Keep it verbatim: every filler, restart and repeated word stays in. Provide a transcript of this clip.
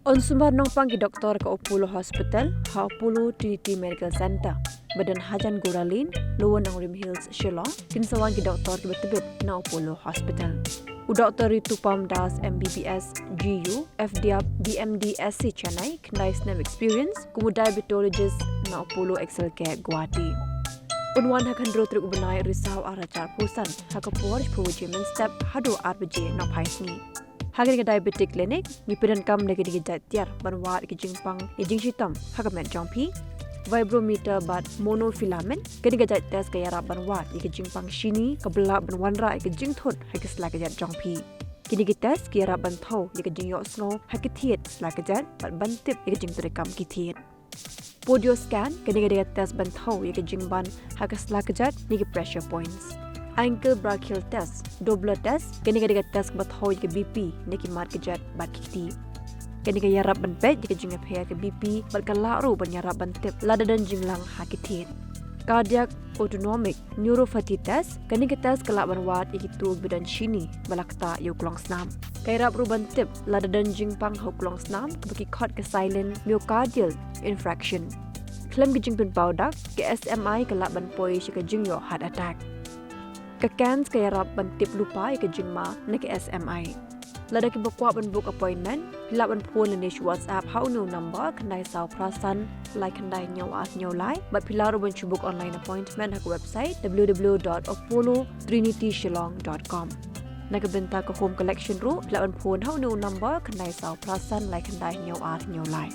Yn sumar nongpang ki doktor ka Apollo Hospital ha Apollo Trinity Medical Centre ba don hajan Guralin, Lower Nongrim Hills, Shillong. Kin sa wan ki doktor kiba tbit na Apollo Hospital. U Doktor Ritupam Das, M B B S, G U, F D R, B M D, S C Chennai, khyndai snem experience, kum u diabetologist na Apollo Excel Care, Guwahati. Un wan ha ka hynriew tarik u bnai Risaw ar hajar arphew san, ha ka por shiphew baje mynstep haduh ar baje nohphai sngi. Ha kane ka diabetic clinic, ngi pyndonkam ïa kine ki jait tiar ban wad ïa ka jingpang ïa ka jingshitom ha ka met jong phi. Vibrometer bad monofilament, kane ka jait test ka ïarap ban wad ïa ka jingpang shini, ka bylla ban wanrah ïa ka jingthut ha ka sla kjat jong phi. Kine ki test ki ïarap ban thew ïa ka jingïohsngew ha ki thied sla kjat bad ban tip ïa ka jingtrei kam ki thied. Podio scan, kane ka dei ka test ban thew ïa ka jingban ha ka sla kjat ne ki pressure points. Ankle brachial test, Doppler test, kane ka dei ka test ba thew ïa ka B P ne ki mat kjat bad ki kti. Kane ka ïarap ban peit ïa ka jingïapher ka B P bad ka lah ruh ban ïarap ban tip lada don jinglang ha ki thied. Cardiac autonomic neuropathy test, kane ka test ka lah ban wad ïa kito kiba don shini ba la ktah ïa u klongsnam. Ka ïarap ruh ban tip lada don jingpang ha u klongsnam kaba ki khot ka silent myocardial infarction. Khlem ka jingpynpaw dak, ka S M I ka lah ban poi sha ka jingïoh heart attack. Ka CANS ka ïarap ban tip lypa ïa ka jingma na ka S M I. Lada kiba kwah ban book appointment, phi lah ban phone lane shu WhatsApp ha une u number khyndai saw phra san lai khyndai hynñiew ar hynñiew lai, bad phi lah ruh ban shu book online appointment ha ka website w w w dot apollo trinity shillong dot com. Na ka bynta ka home collection ruh, phi lah ban phone ha une u number khyndai saw phra san lai khyndai hynñiew ar hynñiew lai.